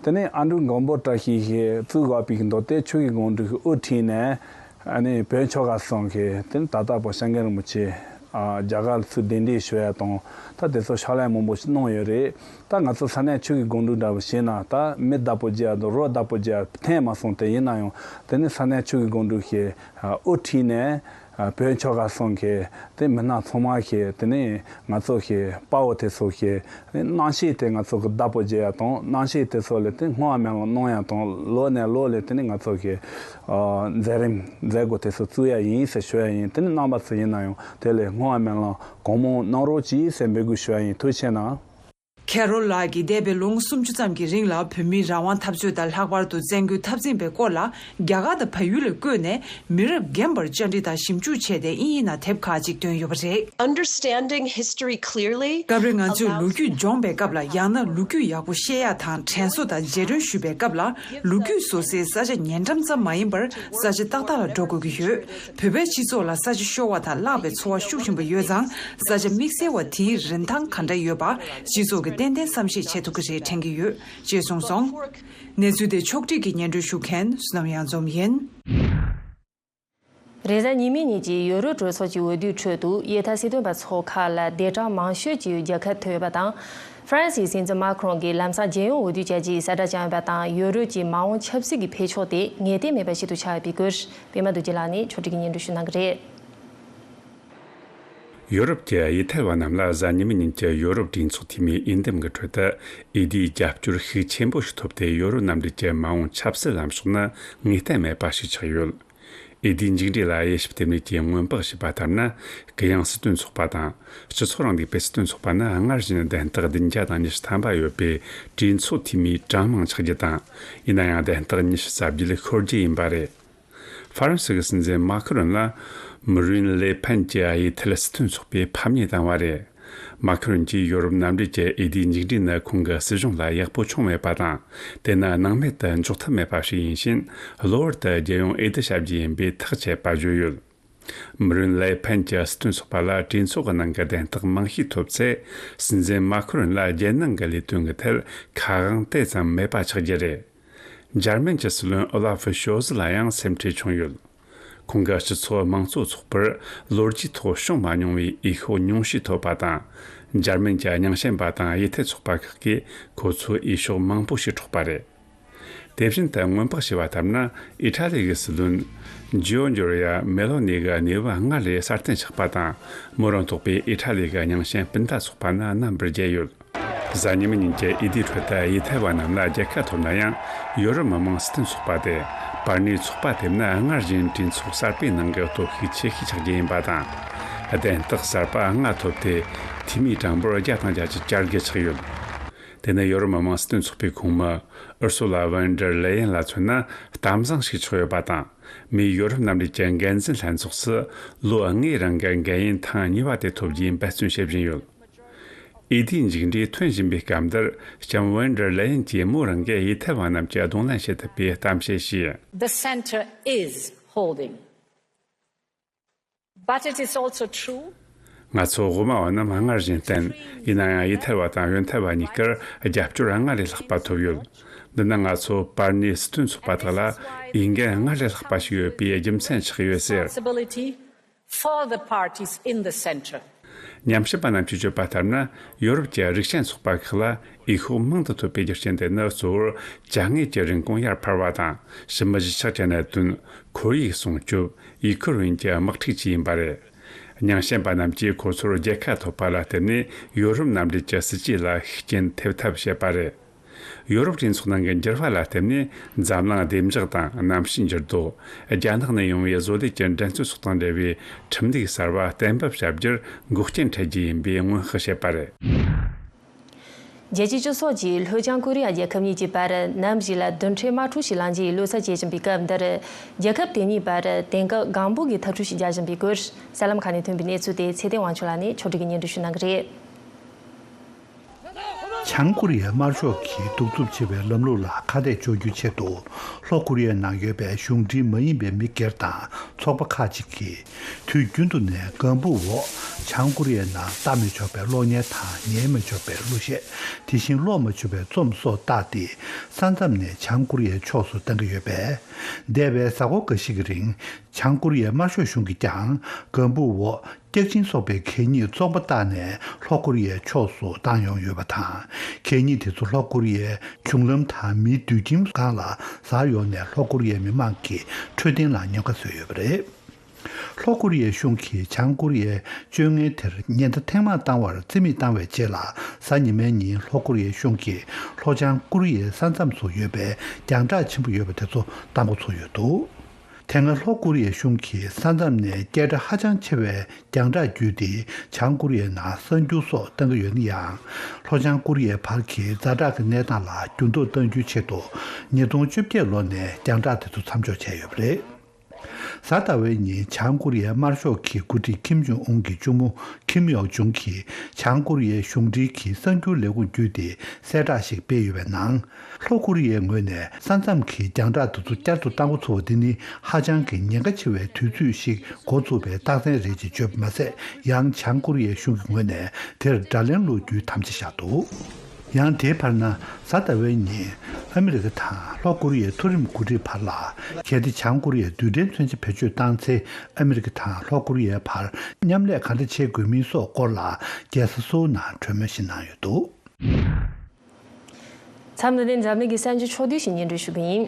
དེ་ནས་ཨ་འབྲུག་མགོན་པོ་བཀྲ་ཤིས་ཀྱིས་བཙུགས་དགོས་པའི་མདོ་སྟོད་ཆོས་ཀྱི་སྒང་དྲུག་གི་དབུ་ཁྲིད་ནས་ཨ་ནི་བོད་ཆོལ་ཁ་གསུམ་གྱི་དེ་ནི་ད་ལྟ་བར་སྐྱབས་མགོན་རིན་པོ་ཆེ་ཨ་རྒྱ་གར་ལ་ཚུར་གདན་འདྲེན་ཞུ་ཡ་དང་ད་དེ་ཚོ་ཕྱག་ལས་མང་པོ་ཞིག་གནང་ཡོད་རེད། ད་ང་ཚོ་ས་གནས་ཆོས་ཀྱི་སྒང་དྲུག་འདྲ་བོ་བྱས་ན་ད་མི་བདག་པོ་བརྒྱབ་དང་རོགས་བདག་པོ་བརྒྱབ་ཐེངས་མ་སོང་། དེ་ཡིན་ན་ཡང་དེ་ནི་ས་གནས་ཆོས་ཀྱི་སྒང་དྲུག་གི་དབུ་ཁྲིད་ནས། བོད་ཆོལ་ཁ་གསུམ་གྱི་དེ་མི་སྣ་ཚང་མ་གིས་དེ་ནས་ང་ཚོ་གི་དཔའ་བོ་དེ་ཚོ་གི་རྣམ་ཤེས་དེ་ང་ཚོ་གི་བདག་པོ་བྱེད་ཡ་དང་རྣམ་ཤེས་དེ་ཚོ་ལ་དེ་སྔོན་མ་མེད་ལ་གནང་ཡ་དང་ལོ་ནས་ལོ་ལ་དེ་ནས་ང་ཚོ་གི་མཛད་རིམ་མཛད་སྒོ་དེ་ཚོ་བཙུགས་ཡ་ཡིན་ཟེར་ཞུ་ཡ་ཡིན། དེ་ནས་རྣམ་པ་ཚོ་ཡིན་ན་ཡང་དེ་ལས་སྔོན་མ་མེད་ལ་གང་མང་གནང་རོགས་གྱིས་ཟེར་འབོད་སྐུལ་ཞུ་ཡ་ཡིན། ཐུགས་རྗེ་ཆེ་གནང་། ཁེ་རོལ་ལགས་ཀྱིས་འདས་པའི་ལོ་ངོ་སུམ་ཅུ་ཙམ་གྱི་རིང་ལ་བོད་མིའི་རང་དབང་འཐབ་རྩོད་དང་ལྷག་པར་དུ་བཙན་རྒོལ་འཐབ་འཛིང་པའི་སྐོར་ལ་རྒྱ་གར་དང་བལ་ཡུལ་ལ་བསྐྱོད་ནས་མི་རབས་རྒན་པར་བཅར་འདྲི་དང་ཞིབ་འཇུག་བྱས་ཏེ་དབྱིན་ཡིག་ནང་དེབ་ཁག་ཅིག་བཏོན་ཡོད་པ་རེད། Understanding history clearly སྐབས་རེ་ང་ཚོས་ལོ་རྒྱུས་སྦྱོང་བའི་སྐབས་ལ་ཡང་ན་ལོ་རྒྱུས་ཡག་པོ་ཤེས་ཡག་དང་དྲན་གསོ་དང་རྗེས་དྲན་ཞུ་བའི་སྐབས་ལ་ལོ་རྒྱུས་བཟོ་སའི་ས་ཆ་ཉེ་འགྲམ་ཙམ་མ་ཡིན་པར་ས་ཆ་ཏག་ཏག་ལ་འགྲོ་དགོས་ཀྱི་ཡོད། བོད་པའི་སྤྱི་ཚོགས་ལ་ས་ཆ་ཤོར་བ་དང་བརླག་པའི་ཚོར་བ་ཤུགས་ཆེན་པོ་ཡོད་ཙང་། ས་ཆ་དམིགས་བསལ་བ་དེའི་རིན་ཐང་ག་འདྲ་ཡོད་པ་སྤྱི་ཚོགས་ཀྱིས་ཏན་ཏན་བསམ་ཤེས་བྱེད་ཐུབ་ཀྱི་རེད་དྲན་གྱི་ཡོད་ཅེས་གསུངས་སོང་། གནས་ཚུལ་དེ་ཕྱོགས་སྒྲིག་གིས་སྙན་སྒྲོན་ཞུ་མཁན་བསོད་ནམས་གཡང་འཛོམས་ཡིན། རེས་གཟའ་ཉི་མའི་ཉིན་གྱི་ཡུ་རོབ་གྲོས་ཚོགས་ཀྱི་འོས་བསྡུའི་ཁྲོད་དུ་ཡུལ་ཐ་སྲིད་དོན་པ་ཚོ་ཁག་ལ་དེ་གྲངས་མང་ཤོས་ཀྱི་རྒྱལ་ཁ་ཐོབ་ཡོད་པ་དང་། ཧྥ་རན་སིའི་སྲིད་འཛིན་མཱ་ཁི་རོན་གྱིས་ལམ་སང་རྒྱལ་ཡོངས་འོས་བསྡུ་བྱ་རྒྱུའི་གསལ་བསྒྲགས་བྱུང་ཡོད་པ་དང་། ཡུ་རོབ་ཀྱི་མ་འོངས་ཆབ་སྲིད་ཀྱི་འཕེལ་ཕྱོགས་དེ་ངེས་གཏན་མེད་པ་ཞིག་ཏུ་ཆགས་ཡོད་པའི་སྐོར། པད་མ་རྡོ་རྗེ་ལགས་ནས་ཕྱོགས་སྒྲིག་གིས་སྙན་སྒྲོན་ཞུ་གནང་གི་རེད། ཡོ་རོབ་ཀྱི་ཡུལ་ཐའེ་ཝན་རྣམས་ལ་གཟའ་ཉི་མའི་ཉིན་གྱི་ཡོ་རོབ་གྲོས་ཚོགས་འཐུས་མིའི་འོས་འདེམས་ཀྱི་ཁྲོད་དུ་འོས་བསྡུའི་རྒྱབ་སྐྱོར་ཤུགས་ཆེན་པོ་ཞིག་ཐོབ་སྟེ། ཡོ་རོབ་མནའ་འབྲེལ་གྱི་མ་འོངས་ཆབ་སྲིད་ལམ་ཕྱོགས་ནི་ངེས་གཏན་མེད་པ་ཞིག་ཆགས་ཡོད། འོས་བསྡུའི་མཇུག་འབྲས་ལ་དབྱེ་ཞིབ་དེ་མིན་གྱིས་སྔོན་དཔག་བྱས་པ་ལྟར་ན། གུ་ཡངས་སྲིད་དོན་ཚོགས་པ་དང་སྤྱི་ཚོགས་རིང་ལུགས་པའི་སྲིད་དོན་ཚོགས་པ་ནི་སྔར་བཞིན་བདུན་སྟེང་བདུན་བརྒྱ་དང་ཉི་ཤུ་ཐམ་པ་ཡོད་པའི་གྲོས་ཚོགས་འཐུས་མིའི་གྲངས་མང་ཆགས་རྒྱུ་དང་། ཡིན་ན་ཡང་བདུན་སྟེང་ཉི་ཤུ་རྩ་བརྒྱད་ཤོར་རྒྱུ་ཡིན་པ་རེད། ཧྥ་རན་སི་གི་སྲིད་འཛིན་མཱ་ཁི་རོན་ལ་མི་རིན་ལེ་ཕན་གྱི་གཡས་ཐལ་སྲིད་དོན་ཚོགས་པས་ཕམ་ཉེས་བཏང་བ་རེད། མཱ་ཁི་རོན་གྱིས་ཡོ་རོབ་མནའ་འབྲེལ་གྱི་འོས་བསྡུའི་མཇུག་འབྲས་ནི་ཁོང་གི་སྲིད་གཞུང་ལ་ཡག་པོ་བྱུང་མེད་པ་དང་། དེ་ནི་སྣང་མེད་དུ་འཇོག་ཐབས་མེད་པ་ཞིག་ཡིན་ཕྱིན། གློ་བུར་དུ་རྒྱལ་ཡོངས་འོས་བསྡུ་བྱ་རྒྱུ་ཡིན་པས་ཐག་བཅད་པ་བརྗོད་ཡོད། མི་རིན་ལེ་ཕན་གྱི་སྲིད་དོན་ཚོགས་པ་ལ་གྲོས་ཚོགས་ཀྱི་ནང་གི་བདེན་རྟགས་མང་ཤོས་ཐོབ་ཚེ། སྲིད་འཛིན་མཱ་ཁི་རོན་ལ་རྒྱལ་ནང་གི་ལས་དོན་གྱི་ཐད་ཁ་དབང་དེ་ཙམ་མེད་པ་ཆགས་རྒྱུ་རེད། འཇར་མན་གྱི་སྲིད་བློན་ཨོ་ལ་ཧྥི་ཤོལ་ཛི་ལ་ཡང་སེམས་ཁྲལ་བྱུང་ཡོད། ཁོང་གིས་སྤྱི་ཚོགས་དམངས་གཙོ་ཚོགས་པར་ལོ་རྒྱུས་ཐོག་བྱུང་མ་མྱོང་བའི་འོས་ཤོག་ཉུང་ཤས་ཐོབ་པ་དང་། འཇར་མན་གྱི་རྙིང་ཞེན་པ་དང་ཡུལ་ཐའེ་ཚོགས་པ་ཁག་གིས་ཁོ་ཚོའི་འོས་ཤོག་མང་པོ་ཞིག་འཕྲོག་པ་རེད། དེ་བཞིན་དུ་སྔོན་དཔག་བྱས་པ་ལྟར་ན། ཨི་ཊ་ལི་གི་སྲིད་བློན་ཇོ་ཇོར་ཡ་མེ་ལོ་ནི་གི་གནས་བབ་སྔར་ལས་སྲ་བརྟན་ཆགས་པ་དང་། མོ་རང་གཏོགས་པའི་ཨི་ཊ་ལི་གི་རྙིང་ཞེན་སྤུན་ཟླ་ཚོགས་པ་ནི་རྣམ་པར་རྒྱལ་ཡོད། གཟའ་ཉི་མའི་ཉིན་གྱི་འོས་བསྡུའི་ཁྲོད་དུ་ཡུལ་ཐའེ་ཝན་རྣམས་ལ་རྒྱལ་ཁ་ཐོབ་ན་ཡང་། ཡོ་རོབ་མི་དམངས་སྲིད་དོན་ཚོགས་པ་སྟེ། པར་ནིའི་ཚོགས་པ་དེ་ནི་སྔར་བཞིན་གྲོས་ཚོགས་གསར་པའི་ནང་གི་སྟོབས་ཤུགས་ཆེ་ཤོས་ཆགས་རྒྱུ་ཡིན་པ་དང་། བདེན་རྟགས་གསར་པ་ལྔ་ཐོབ་སྟེ། འཐུས་མིའི་གྲངས་འབོར་བརྒྱ་དང་བརྒྱད་ཅུ་གྱ་དགུ་ཆགས་ཡོད། དེ་ནི་ཡོ་རོབ་མི་དམངས་སྲིད་དོན་ཚོགས་པའི་ཁོངས་མི་ཨུར་སུ་ལ་ཝན་ཌར་ལེ་ཡན་ལ་མཚོན་ན་གཏམ་བཟང་ཞིག་ཆགས་ཡོད་པ་དང་། མིས་ཡོ་རོབ་མནའ་འབྲེལ་གྱི་འགན་འཛིན་ལྷན་ཚོགས་སུ་ལོ་ལྔའི་རིང་གི་འགན་ཡུན་ཐེངས་གཉིས་པ་དེ་ཐོབ་རྒྱུའི་འབད་བརྩོན་བྱེད་བཞིན་ཡོད། འོས་བསྡུའི་མཇུག་འབྲས་ཐོན་བཞིན་པའི་སྐབས་འདིར། ལྕམ་ཝན་ཌར་ལེ་ཡན་གྱིས་མོ་རང་གི་ཡུལ་ཐའེ་ཝན་རྣམས་ཀྱིས་གདོང་ལེན་བྱེད་ཐུབ་པའི་གཏམ་བཤད་བྱས། The center is holding. But it is also true. ང་ཚོ་དབུ་མ་བ་རྣམས་སྔར་བཞིན་བརྟན། ཡིན་ན་ཡང་ཡུལ་ཐར་བ་དང་ཡོན་ཐར་བ་གཉིས་ཀར་རྒྱབ་སྐྱོར་སྔར་ལས་ལྷག་པ་ཐོབ་ཡོད། འདི་ནི་ང་ཚོ་པར་ནི་སི་ཐུན་ཚོགས་པ་དག་ལ་འོས་འགན་སྔར་ལས་ལྷག་པ་ཞིག་ཡོད་པའི་རྒྱུ་མཚན་ཆགས་ཡོད་ཟེར། Responsibility for the parties in the center. ཉམས་ཞིབ་པ་རྣམས་ཀྱིས་བརྗོད་པ་ལྟར་ན། ཡོ་རོབ་ཀྱི་རིགས་ཞེན་ཚོགས་པ་ཁག་ལ་འོས་ཤོག་མང་དུ་ཐོབ་པའི་རྒྱུ་རྐྱེན་དེ་ནི། གཙོ་བོར་ཅ་དངོས་ཀྱི་རིན་གོང་ཡར་འཕར་བ་དང་། ཕྱི་མི་གཞིས་ཆགས་ཀྱི་གནད་དོན། ཁོར་ཡུག་སྲུང་སྐྱོབ། ཡུ་ཁུ་རེན་གྱི་དམག་འཁྲུག་བཅས་ཡིན་པ་རེད། ཉམས་ཞིབ་པ་རྣམས་ཀྱིས་ཁོ་ཚོར་རྒྱལ་ཁ་ཐོབ་པ་ལ་བརྟེན་ནས། ཡོ་རོབ་མཉམ་འབྲེལ་གྱི་སྲིད་ཇུས་ལ་ཤུགས་རྐྱེན་ཐེབས་ཐབས་བྱེད་པ་རེད། ཡོ་རོབ་གྲོས་ཚོགས་ནང་གི་འགྱུར་བ་ལ་བརྟེན་ནས། འཛམ་གླིང་བདེ་འཇགས་དང་གནམ་གཤིས་འགྱུར་ལྡོག་རྒྱ་ནག་ནས་ཡོང་བའི་བཟོ་ལས་ཀྱི་འགྲན་རྩོད་སོགས་དང་འབྲེལ་བའི་ཁྲིམས་ལུགས་གསར་བ་གཏན་འབེབས་བྱ་རྒྱུར་འགོག་རྐྱེན་འཕྲད་རྒྱུ་ཡིན་པའི་སྔོན་དཔག་བྱས་པ་རེད། རྒྱལ་སྤྱིའི་སྤྱི་ཚོགས་ཀྱིས་ལྷོ་བྱང་ཀོ་རི་ཡ་རྒྱལ་ཁབ་གཉིས་ཀྱི་བར་ནམ་ཞིག་ལ་རྡུལ་ཕྲན་དམག་འཁྲུག་ཞིག་ལངས་རྒྱུ་ཡི་བློ་འཚབ་བྱེད་བཞིན་པའི་སྐབས་འདིར། རྒྱལ་ཁབ་དེ་གཉིས་བར་དེང་སྐབས་སྒང་འབོད་ཀྱི་འཐབ་འཁྲུག་ཞིག་རྒྱག་བཞིན་པའི་སྐོར། གསར་ལམ་ཁག་ནས་ཐོན་པའི་གནས་ཚུལ་དེ་ཚེ་བརྟན་དབང་ཕྱུག་ལགས་ནས་ཕྱོགས་སྒྲིག་གིས་སྙན་སྒྲོན་ཞུ་གནང་གི་རེད། བྱང་ཀོ་རི་ཡའི་དམར་ཤོག་གིས་གདུག་རྩུབ་ཆེ་བའི་ལམ་ལུགས་ལ་ཁ་གཏད་གཅོག་རྒྱུའི་ཆེད་དུ། ལྷོ་ཀོ་རི་ཡའི་ནང་ཡོད་པའི་གཞུང་འབྲེལ་མ་ཡིན་པའི་མི་སྒེར་དང་ཚོགས་པ་ཁག་ཅིག་གིས། དུས་རྒྱུན་དུ་ནས་ལྒང་བུ་འོག་བྱང་ཀོ་རི་ཡའི་ནང་ལྟ་མི་ཆོག་པའི་གློག་བརྙན་དང་ཉན་མི་ཆོག་པའི་གླུ་གཞས། དེ་བཞིན་ཀློག་མི་ཆོག་པའི་རྩོམ་སོགས་བཏགས་ཏེ། ས་མཚམས་ནས་བྱང་ཀོ་རི་ཡའི་ཕྱོགས་སུ་བཏང་གི་ཡོད་པས། འདས་པའི་གཟའ་འཁོར་འགའ་ཞིག་གི་རིང་། བྱང་ཀོ་རི་ཡའི་དམར་ཤོག་གཞུང་གིས་ཀྱང་། ལྒང་བུ་འོག་སྐྱག་ཆིན་སོགས་པའི་གད་སྙིགས་བཙོག་པ་བཏགས་ནས་ལྷོ་ཀོ་རི་ཡའི་ཕྱོགས་སུ་བཏང་ཡོང་ཡོད་པ་དང་། གད་སྙིགས་དེ་ཚོ་ལྷོ་ཀོ་རི་ཡའི་གཞུང་ལམ་དང་མིའི་སྡོད་ཁྱིམ་སྒང་ལ་ཟགས་ཡོང་ནས། ལྷོ་ཀོ་རི་ཡའི་མི་མང་གི་འཕྲོད་བསྟེན་ལ་ཉེན་ཁ་བཟོས་ཡོད་པ་རེད། ལྷོ་ཀོ་རི་ཡའི་གཞུང་གིས་བྱང་ཀོ་རི་ཡའི་སྤྱོད་ངན་དེར་ཉེན་བརྡ་ཐེངས་མང་བཏང་བར་རྩིས་མེད་བཏང་བའི་རྗེས་ལ། གཟའ་ཉི་མའི་ཉིན་ལྷོ་ཀོ་རི་ཡའི་གཞུང་གིས་ལྷོ་བྱང་ཀོ་རི་ཡའི་ས་མཚམས་སུ་ཡོད་པའི་རྒྱང་གྲགས་ཆེན་པོ་ཡོད་པ་དེ་ཚོ་བཏང་འགོ་ཚུགས་ཡོད་འདུག་དེ་སྔ་ལྷོ་ཀོ་རི་ཡའི་གཞུང་གིས་ས་མཚམས་ནས་སྐད་གྲགས་ཧ་ཅང་ཆེ་བའི་རྒྱང་གྲགས་བརྒྱུད་དེ་བྱང་ཀོ་རི་ཡའི་ནང་གསར་འགྱུར་སོགས་བཏང་གི་ཡོད་ན་ཡང་། ལྷོ་བྱང་ཀོ་རི་ཡའི་བར་གྱི་ཛ་དྲག་གི་གནས་སྟངས་ལ་འགྱུར་ལྡོག་གཏང་རྒྱུའི་ཆེད་དུ། ཉིས་སྟོང་བཅོ་བརྒྱད་ལོ་ནས་རྒྱང་གྲགས་དེ་ཚོ་མཚམས་འཇོག་བྱས་ཡོད་པ་རེད། གཟའ་ཟླ་བའི་ཉིན་བྱང་ཀོ་རི་ཡའི་དམར་ཤོག་གི་འགོ་ཁྲིད་ཁིམ་ཇོང་ཨུན་གྱི་གཅུང་མོ་ཁིམ་ཡོག་ཇུང་གིས་བྱང་ཀོ་རི་ཡའི་གཞུང་འབྲེལ་གྱི་གསར་འགྱུར་ལས་ཁུངས་བརྒྱུད་དེ་གསལ་བསྒྲགས་ཤིག་སྤེལ་ཡོད་པའི་ནང་། ལྷོ་ཀོ་རི་ཡའི་ངོས་ནས་ས་མཚམས་ཀྱི་རྒྱང་གྲགས་དེ་ཚོ་བསྐྱར་དུ་བཏང་འགོ་ཚུགས་པ་འདི་ནི་ཧ་ཅང་གི་ཉེན་ཁ་ཆེ་བའི་དུས་ཚོད་ཞིག་འགོ་ཚུགས་པའི་རྟགས་མཚན་རེད་ཅེས་བརྗོད་པ་མ་ཟད། ཡང་བྱང་ཀོ་རི་ཡའི་གཞུང་གི་ངོས་ནས་དེར་དགྲ་ལན་སློག་རྒྱུའི་དམ་བཅའ་བཞག་འདུག་ཡང་དེའི་བར་ན། གཟའ་ཟླ་བའི་ཉིན་ཨ་མི་རི་ཀ་དང་ལྷོ་ཀོ་རི་ཡའི་མཐོ་རིམ་འགོ་ཁྲིད་བར་ལ། གལ་ཏེ་བྱང་ཀོ་རི་ཡས་རྡུལ་ཕྲན་མཚོན་ཆ་བེད་སྤྱོད་བཏང་ཚེ། ཨ་མི་རི་ཀ་དང་ལྷོ་ཀོ་རི་ཡའི་བར་མཉམ་ལས་ག་འདྲ་བྱེད་དགོས་མིན་སོགས་སྐོར་ལ། རྒྱལ་ས་སོའུ་ནང་གྲོས་མོལ་ཞིག་གནང་ཡོད་འདུག་མཚམས་འདི་ནས་འཛམ་གླིང་གི་གསར་འགྱུར་ཕྱོགས་བསྡུས་ཤིག་སྙན་སྒྲོན་ཞུ་གི་ཡིན།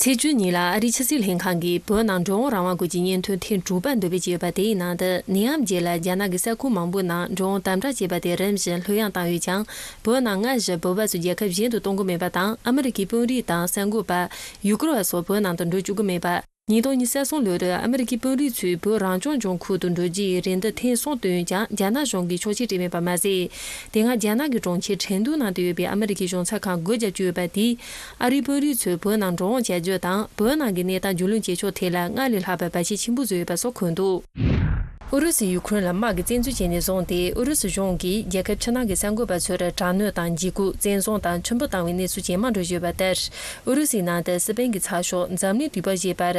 ཚེས་བཅུ་ཉིན་ལ་ཨ་རིའི་ཕྱི་སྲིད་ལྷན་ཁང་གིས་བོད་ནང་འགྲོ་འོང་རང་དབང་སྐོར་གྱི་སྙན་ཐོ་ཐེངས་དྲུག་པ་འདོན་སྤེལ་བྱས་ཡོད་པ། དེའི་ནང་དུ་ནད་ཡམས་རྗེས་ལ་རྒྱ་ནག་གི་ས་ཁུལ་མང་པོའི་ནང་འགྲོ་འོང་དམ་དྲག་བྱས་པ་དེ་རིམ་བཞིན་ལྷོད་ཡངས་བཏང་ཡོད་ཀྱང་། བོད་ནང་སྔ་ཕྱིར་བོད་པ་ཚོ་རྒྱལ་ཁབ་གཞན་དུ་གཏོང་གི་མེད་པ་དང་། ཨ་མི་རི་ཀའི་དཔོན་རིགས་དང་གསར་འགོད་པ། ཡུལ་སྐོར་བ་སོགས་བོད་ནང་དུ་འགྲོ་བཅུག་གི་མེད་པ། ཉིས་སྟོང་ཉི་ཤུ་རྩ་གསུམ་ལོར་ཨ་མི་རི་ཀའི་དཔོན་རིགས་ཚོས་བོད་རང་སྐྱོང་ལྗོངས་ཁུལ་དུ་འགྲོ་རྒྱུའི་རེ་འདུན་ཐེངས་གསུམ་བཏོན་ཀྱང་། རྒྱ་ནག་གཞུང་གིས་ཆོག་མཆན་སྤྲད་མེད་པ་མ་ཟད། དེ་སྔ་རྒྱ་ནག་གི་གྲོང་ཁྱེར་ཁྲེང་ཏུའུ་ནང་དུ་ཡོད་པའི་ཨ་མི་རི་ཀའི་གཞུང་ཚབ་ཁང་སྒོ་བརྒྱབ་བཅུག་ཡོད་པ་དེས། ཨ་རིའི་དཔོན་རིགས་ཚོས་བོད་ནང་འགྲོ་འོང་བྱ་རྒྱུ་དང་། བོད་ནང་གི་གནས་སྟངས་རྒྱུས་ལོན་བྱེད་ཕྱོགས་ཐད་ལ་སྔར་ལས་ལྷག་པའི་བར་ཆད་ཆེན་པོ་བཟོས་ཡོད་པ་སོགས་འཁོད་འདུག་ཨུ་རུ་སུས་ཡུ་ཁུ་རེན་ལ་དམག་གི་བཙན་འཛུལ་བྱས་ནས་བཟུང་སྟེ། ཨུ་རུ་སུ་གཞུང་གིས་རྒྱལ་ཁབ་ཕྱི་ནང་གི་གསར་འགོད་པ་ཚོར་དྲག་གནོན་དང་། འཇིགས་སྐུལ། བཙན་བཟུང་དང་། ཁྲིམས་སྤོ་བཏང་བའི་གནས་ཚུལ་ཇེ་མང་འགྲོ་བཞིན་ཡོད་པ་ལྟར། ཨུ་རུ་སུའི་ནང་དུ་སི་པན་གྱི་ཚགས་ཤོག་འཛམ་གླིང་དུས་བབ་ཞེས་པར་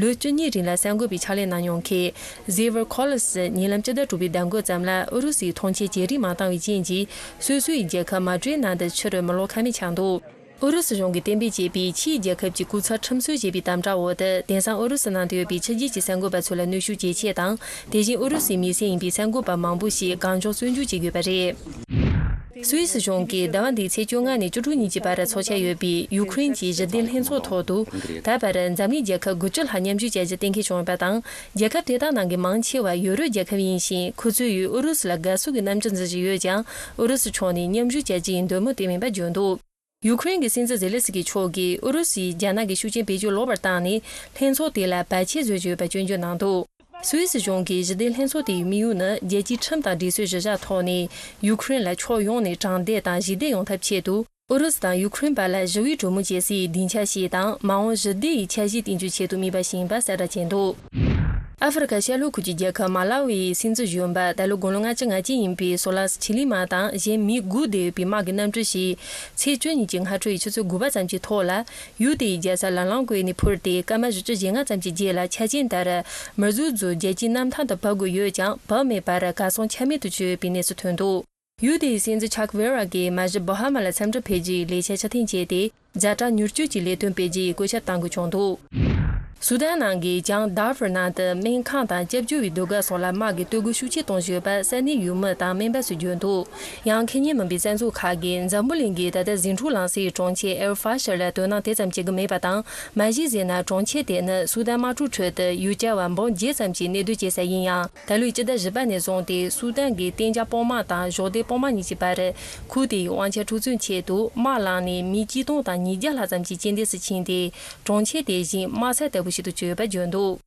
ལོ་བཅུ་གཉིས་རིང་ལ་གསར་འགོད་པའི་ཕྱག་ལས་གནང་མྱོང་མཁན་Xavier Collins ཉེ་ལམ་སྤྱི་ཟླ་དྲུག་པའི་ཟླ་འགོ་ཙམ་ལ། ཨུ་རུ་སུའི་ཐོངས་མཆན་ཇེ་རིང་མ་བཏང་བའི་རྐྱེན་གྱིས། སོ་སོའི་རྒྱལ་ཁབ་མ་ཌི་རིད་ནང་དུ་ཕྱིར་མི་ལོག་ཁ་མེད་ཆགས་འདུག་ཨུ་རུ་སུ་གཞུང་གིས་གཏན་འབེབས་བྱས་པའི་ཕྱིའི་རྒྱལ་ཁབ་ཀྱི་སྐུ་ཚབ་ཁྲིམས་སྲོལ་ཞེས་པའི་དམ་དྲག་འོག་ཏུ། དེང་སང་ཨུ་རུ་སུ་ནང་དུ་ཡོད་པའི་ཕྱི་རྒྱལ་གྱི་གསར་འགོད་པ་ཚོ་ལ་གནོན་ཤུགས་ཇེ་ཆེ་དང་། དེ་བཞིན་ཨུ་རུ་སུའི་མི་སེར་ཡིན་པའི་གསར་འགོད་པ་མང་པོ་ཞིག་གང་བྱུང་བཙོན་འཇུག་བྱེད་དགོས་པ་རེད། སུད་སི་གཞུང་གིས་ཟླ་བ་འདིའི་ཚེས་བཅོ་ལྔ་ནས་བཅུ་དྲུག་ཉིན་གྱི་བར་འཚོགས་འཆར་ཡོད་པའི་ཡུ་ཁུ་རེན་གྱི་ཞི་བདེ་ལྷན་ཚོགས་ཐོག་ཏུ། ད་བར་འཛམ་གླིང་རྒྱལ་ཁབ་དགུ་བཅུ་ལྷག་མཉམ་ཞུགས་བྱ་རྒྱུ་གཏན་འཁེལ་བྱུང་ཡོད་པ་དང་། རྒྱལ་ཁབ་དེ་དག་ནང་གི་མང་ཆེ་བ་ཡུ་རོབ་རྒྱལ་ཁབ་ཡིན་ཞིང་། ཁོ་ཚོས་ཡུལ་ཨུ་རུ་སུ་ལ་དགའ་བསུ་གི་རྣམ་འགྱུར་འཛིན་བཞིན་ཡོད་ཀྱང་། ཨུ་རུ་སུ་ཕྱོགས་ནས་མཉམ་ཞུགས་བྱ་རྒྱུ་ཡི་འདོད་མོས་བསྟན་མིན་པ་བརྗོད་འདུག་ཡུ་ཁུ་རེན་གྱི་སྲིད་འཛིན་ཛེ་ལེ་སི་ཀི་མཆོག་གིས་ཨུ་རུ་སུས་རྒྱ་ནག་གི་ཤུགས་རྐྱེན་བེད་སྤྱོད་ལོག་པར་བཏང་ནས། ལྷན་ཚོགས་དེ་ལ་བར་ཆད་བཟོས་ཡོད་པ་སྐྱོན་བརྗོད་གནང་འདུག་སུད་སི་གཞུང་གིས་ཞི་བདེ་ལྷན་ཚོགས་དེའི་དམིགས་ཡུལ་ནི། རྒྱལ་སྤྱིའི་ཁྲིམས་དང་སྒྲིག་སྲོལ་གཞིར་བཞག་ཐོག་ནས། ཡུ་ཁུ་རེན་ལ་ཕྱོགས་ཡོངས་ནས་དྲང་བདེན་དང་ཞི་བདེ་ཡོང་ཐབས་ཆེད་དུ། ཨུ་རུ་སུ་དང་ཡུ་ཁུ་རེན་བར་ལ་ཞི་བའི་གྲོས་མོལ་བྱེད་སའི་སྡིངས་ཆ་ཞིག་དང་། མ་འོངས་ཞི་བདེ་ཡི་འཆར་གཞི་བཏིང་རྒྱུའི་ཆེད་དུ་དམིགས་པ་ཞིག་ཡིན་པ་གསལ་བསྒྲགས་བྱས་འདུག་ཨ་ཧྥེ་རི་ཁ་ཤར་ལྷོ་ཁུལ་གྱི་རྒྱལ་ཁབ་མ་ལ་ཝི་ཡི་སྲིད་འཛིན་གཞོན་པ་ད་ལོ་དགུང་ལོ་ལྔ་བཅུ་ང་གཅིག་ཡིན་པའི་སོ་ལ་སི་ཆི་ལི་མ་དང་གཞན་མི་དགུ་བསྡད་ཡོད་པའི་དམག་གི་གནམ་གྲུ་ཞིག་ཚེས་བཅུ་ཉིན་གྱི་སྔ་དྲོ་ཡི་ཆུ་ཚོད་དགུ་པ་ཙམ་གྱི་ཐོག་ལ་ཡུལ་དེའི་རྒྱལ་ས་ལ་ལང་ཀོའི་ནས་འཕུར་ཏེ་སྐར་མ་བཞི་བཅུ་ཞེ་ལྔ་ཙམ་གྱི་རྗེས་ལ་ཆ་རྐྱེན་ལྟར་མི་བཟོ་རྫས་རྒྱལ་སྤྱིའི་གནམ་ཐང་དུ་བབས་དགོས་ཡོད་ཀྱང་བབས་མེད་པར་གར་སོང་ཆ་མེད་དུ་གྱུར་ཡོད་པའི་གནས་ཚུལ་ཐོན་འདུག་ཡུལ་དེའི་སྲིད་འཛིན་ཆག་ཝེ་ར་གིས་མ་གཞི་བྷ་ཧ་མ་ལ་འཚམས་འདྲིར་ཕེབས་རྒྱུའི་ལས་འཆར་ཕྱིར་འཐེན་བྱས་ཏེ། ཛ་དྲག་མྱུར་སྐྱོབ་ཀྱི་ལས་དོན་སྤེལ་རྒྱུའི་བཀོད་ཁྱབ་བཏང་དགོས་བྱུང་འདུག་སུ་དན་ནང་གི་བྱང་དར་ཧྥུར་ནང་དུ་སྨན་ཁང་དང་སྐྱབས་བཅོལ་བའི་སྡོད་སྒར་སོགས་ལ་དམག་གིས་གཏོར་རྒོལ་ཤུགས་ཆེ་གཏོང་བཞིན་ཡོད་པ་ས་གནས་ཡུལ་མི་དང་སྨན་པ་ཚོས་བརྗོད་འདུག་ཡང་ཁེ་ཉན་མིན་པའི་བཙན་འཛུལ་ཁག་གིས་འཛམ་བུ་གླིང་གི་ད་ལྟ་ཟིང་འཁྲུག་ལངས་སའི་གྲོང་ཁྱེར་ཨེལ་ཧྥ་ཤར་ལ་དོ་སྣང་དེ་ཙམ་བྱེད་ཀྱི་མེད་པ་དང་། མ་གཞི་ཟེར་ན་གྲོང་ཁྱེར་དེ་ནི་སུ་དན་དམག་འཁྲུག་ཁྲོད་དུ་ཡུལ་གྱར་བ་འབུམ་བརྒྱད་ཙམ་གྱིས་གནས་སྡོད་བྱེད་ས་ཡིན་ཡང་། ད་ལོའི་སྤྱི་ཟླ་བཞི་པ་ནས་བཟུང་སྟེ་སུ་དན་གྱི་གཏན་འཇགས་དཔུང་དམག་དང་གཞོགས་འདེགས་དཔུང་དམག་གཉིས་ཀྱི་བར་ཁུལ་དེའི་དབང་ཆ་འཕྲོག་རྩོད་ཆེད་དུ་དམག་ལངས་ནས་མི་ཆིག་སྟོང་དང་ཉིས་བརྒྱ་ལྷག་ཙམ་གྱིས་རྐྱེན་འདས་སུ་ཕྱིན་ཏེ། གྲོང་ཁྱེར་དེ་བཞིན་དམག་ས་ལྟ་བུ་ཞིག་ཏུ་གྱུར་ཡོད་པ་བརྗོད་འདུག